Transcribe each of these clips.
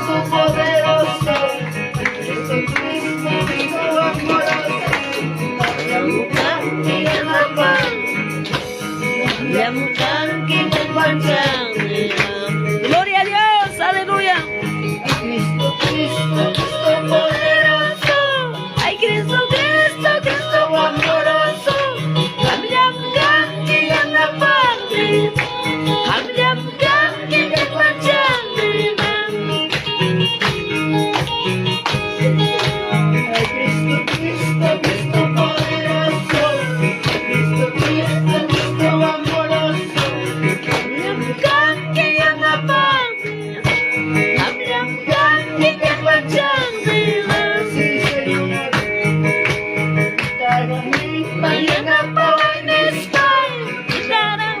Cristo poderoso, Cristo, Cristo, Cristo amoroso. Gloria a Dios, aleluya. Cristo, Cristo, Cristo poderoso. Ay, Cristo, Cristo, Cristo amoroso. Qamllam kanki yanapaqniy. Qamllam kanki kallpachaqniy. Ay, Cristo, Cristo, Cristo poderoso. Cristo, Cristo, Cristo amoroso. Qamllam kanki yanapaqniy. Qamllam kanki kallpachaqniy. Sí, Señor. Yanapaway nispay. Qamllam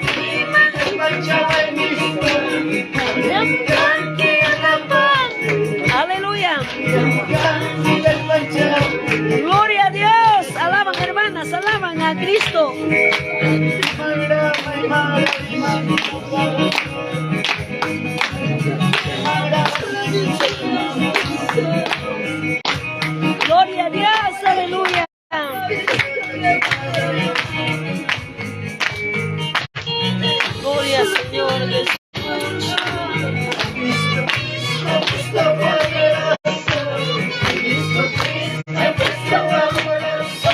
kanki yanapaqniy. Aleluya. Gloria a Dios. Alaban hermanas, alaban a Cristo. Gloria a Dios, aleluya. Gloria al Señor Jesús. Cristo, Cristo poderoso. Cristo, Cristo, Cristo amoroso.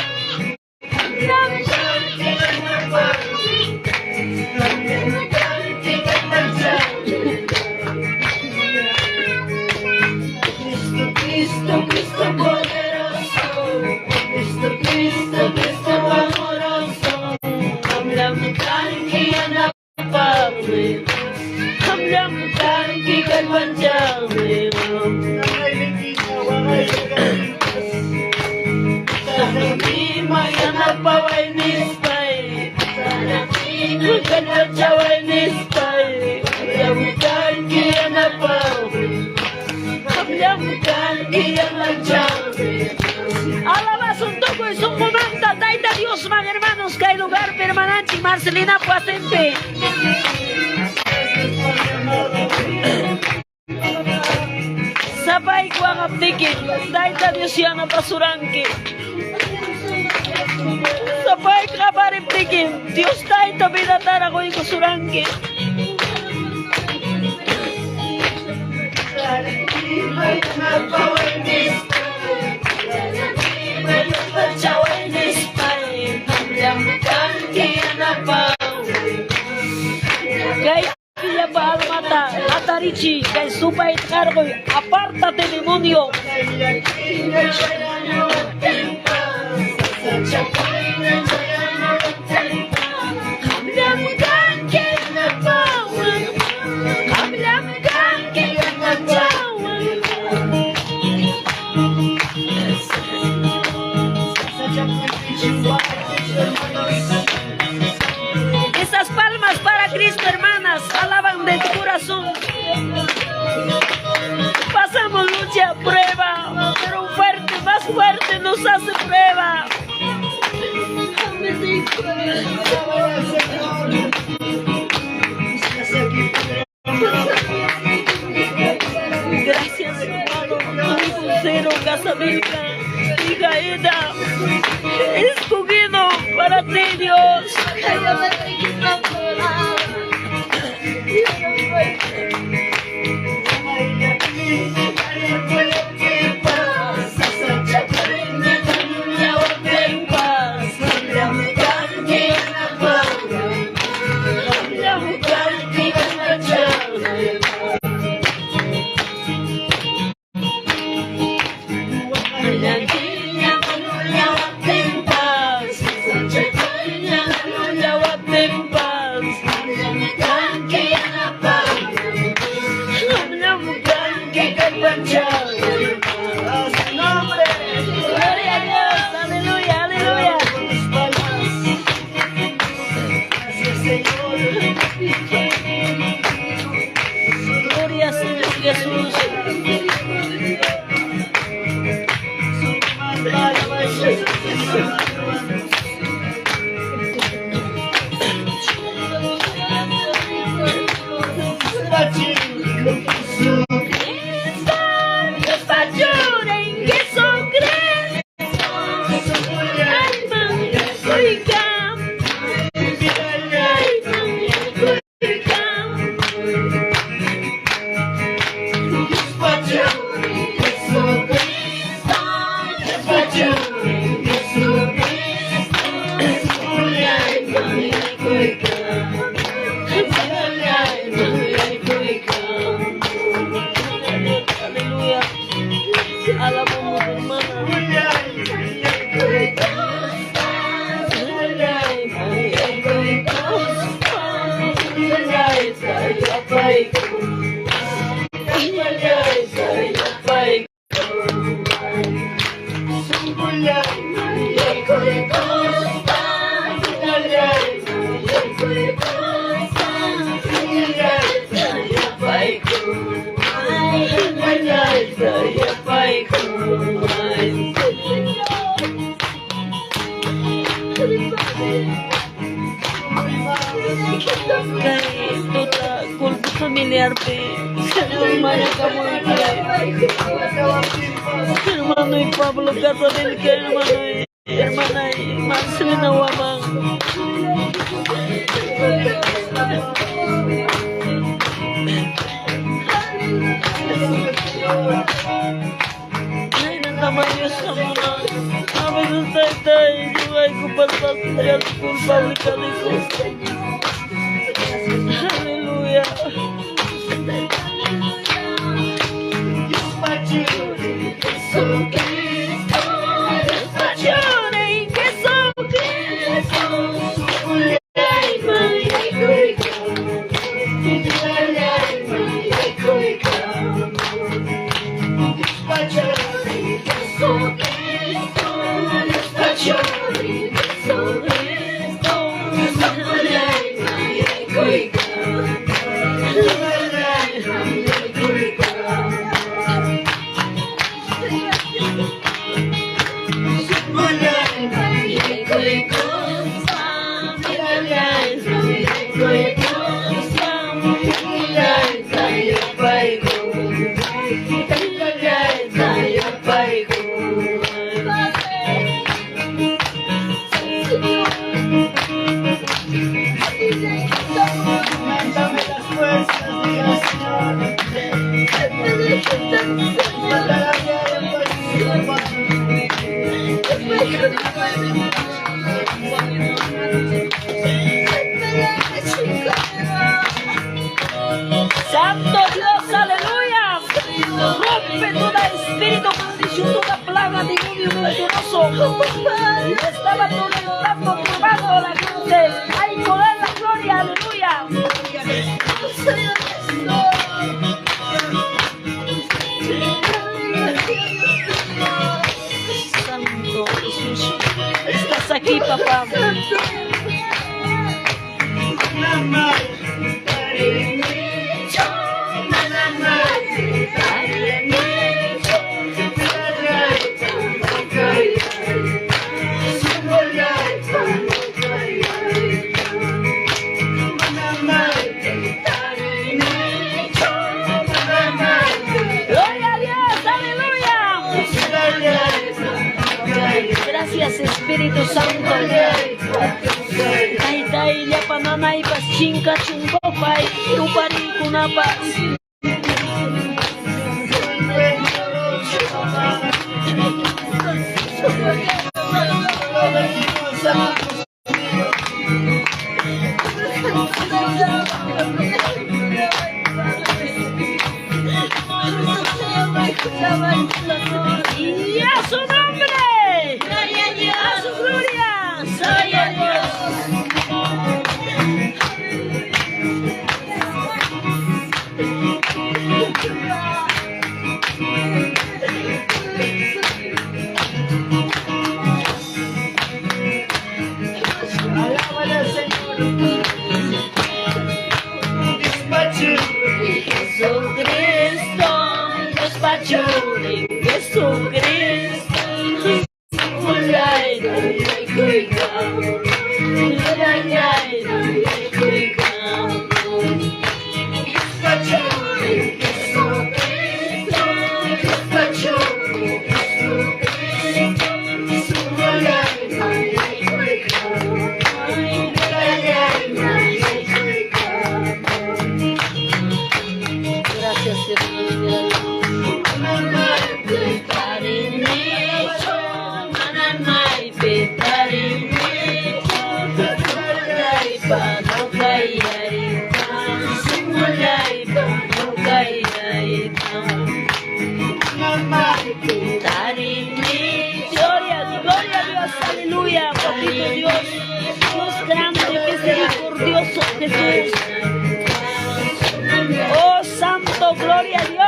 Cristo, Cristo, Cristo poderoso. Cristo, Cristo, Cristo amoroso. Qamllam kanki yanapaqniy. Qamllam kanki kallpachaqniy. Yanapaway nispay. Kallpachaway nispay. Qamllam kanki yanapaqniy. Qamllam kanki yanapaqniy. Alabasun tukuy sunqumanta Tayta Diosman hermanos kay lugar hermananchik Marcelina wasinpi. Sapayki waqaptiki Tayta Dios yanapasuranki. Sapayki qapariptiki Dios Tayta vidatara quykusuranki. Kallpachaway nispay. Qamllam kanki yanapaqniy. Kay llapa almata hatarichi kay supay qarquy, apártate, demonio. Qamllam kanki yanapawaq. Qamllam kanki kallpachawaq. Esas palmas para Cristo, hermanas, alaban de tu corazón. Pasamos lucha, prueba, pero fuerte, más fuerte nos hace prueba. Gracias, hermano. Tu hijo Cero Casamilca, hija Eda, escogido para ti, Dios. A su nombre. Gloria a Dios, aleluya, aleluya. Gracias, Señor. Gloria al Señor Jesús. Kay tuta culto familiarpi Señor mañakamuyki. Hermanoy Pablo Casavilca, hermanoy, hermanay Marcelina Waman. Imaynatama Dios hamunan. A veces taytay, ñuqaykupas culpable kaniku. Aleluya. Jesucristo, Lloren, Jesucristo. Dame las fuerzas, diga Señor. Santo Dios, aleluya. Rompe toda espíritu, maldición, toda plaga, demonio mentiroso. Estaba atormentando, turbando a la gente. Hay poder, la gloria, aleluya. Santo Jesús, estás aquí, papá. Gloria a Dios, aleluya. Gracias, Espíritu Santo. Taytay llapa nanaypas chinkachunkupay yupariykunapas. Y a su nombre, a su gloria, gloria a Dios. Alábale al Señor. Despacho. Jesucristo, despachure, Jesucristo. Gracias, Señor. Gloria, gloria a Dios, aleluya, papito Dios, Dios grande, misericordioso Jesús. Oh Santo, gloria a Dios.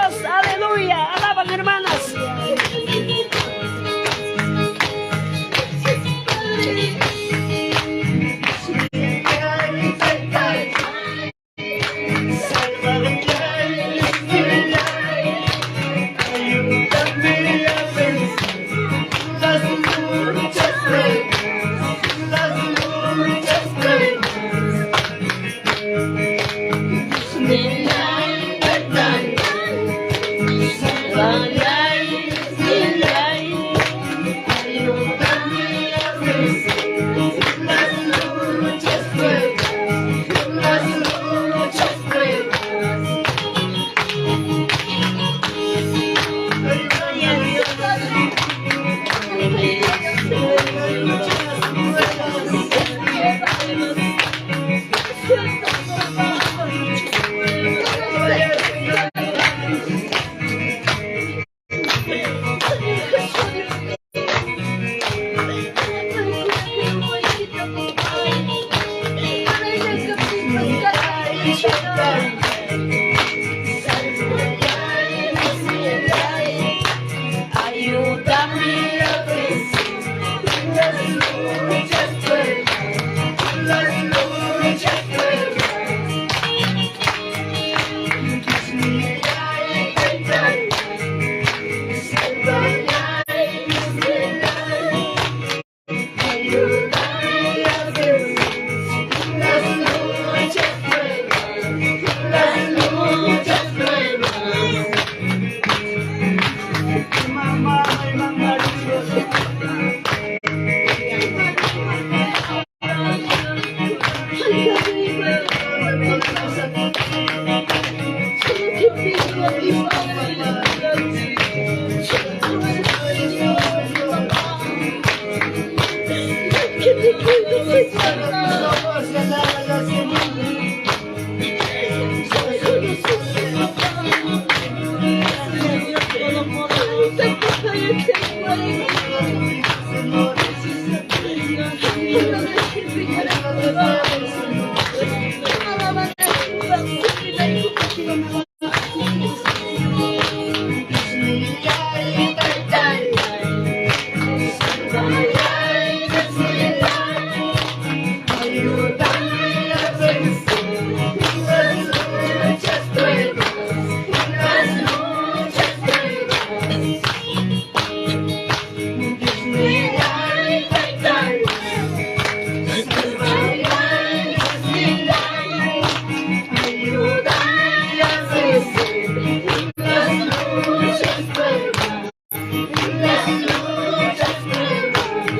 Que te cuido, Señor.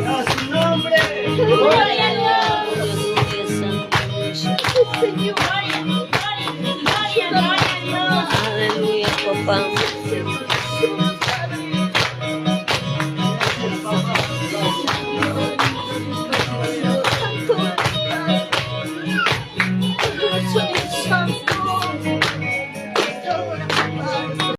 A su nombre. Gloria a Dios. Señor. Aleluya, papá.